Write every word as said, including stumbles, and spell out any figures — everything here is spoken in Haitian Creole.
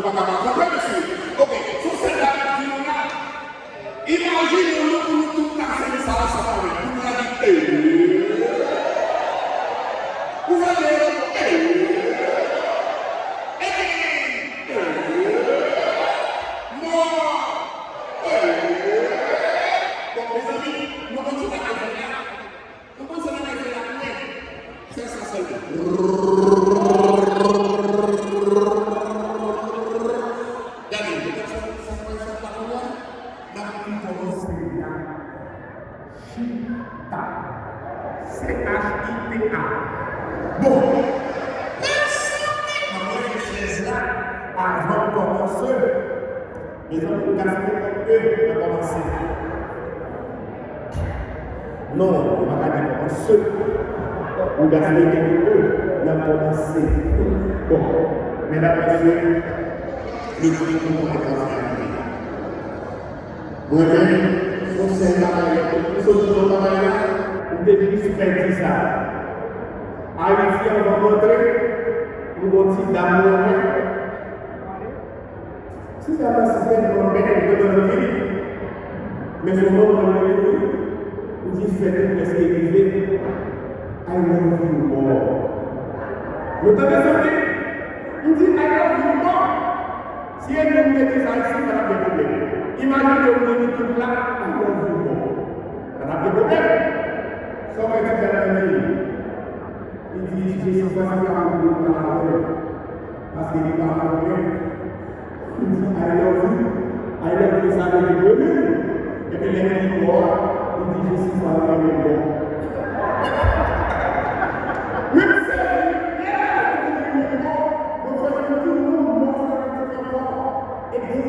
Konprann, mesye? Ok, sou sèn la, m ap di nou la. Imajine nou pou nou tout kase men sa ansanm avè m. Pou nou la di, ee. Ou fè de yo, ee. Ee. Ee. Mò. Ee. Bon, mezanmi, nou konn sa n ap fè la. Kòmanse nan leve la, men fè sa sèlman. Gade, ou konn sa, sa k pral fèt la kounye a? N ap kòmanse la. Chita. C H I T A. Bon. Mezanmi, m ap rele chèz la avan m kòmanse. Mezanmi, ou gaspiye kòb E nan kòmanse. Non, ou pa ka di kòmanse. Ou gaspiye kòb E nan kòmanse. Bon, medam, mesye, nou tout nou konnen kòman sa rive. Mwen menm, se yon sèl bagay, m soti nan bagay la, m te jis pèdi sa. Ayiti, anvan m antre, m gon ti dam mwen wè. Sista Franciscaine, mwen bèl, mwen nan vil. Men se yon manman mwen tou wi. M di, fèt ou prèske rive. I love you more. Nou tande sa wi? M di, I love you more. Si e nou m te di sa isit, pa t ap gen pwoblèm. Imajine w gen YouTube la, I love you more. Pa t ap gen pwoblèm. Sa w wè ti bèl nan li? Li di, Jesi Franciscaine ap ouvri yon kanal avè l. Paske li pa renmen. Li di, I love you. I love you, sa vle di renmen. Epi lè li di mò a, li di, Jesi pa renmen mò. Menm se li, lè li di renmen mò, mwen fè li di, non, mò, sa vle di renmen mò. Epi,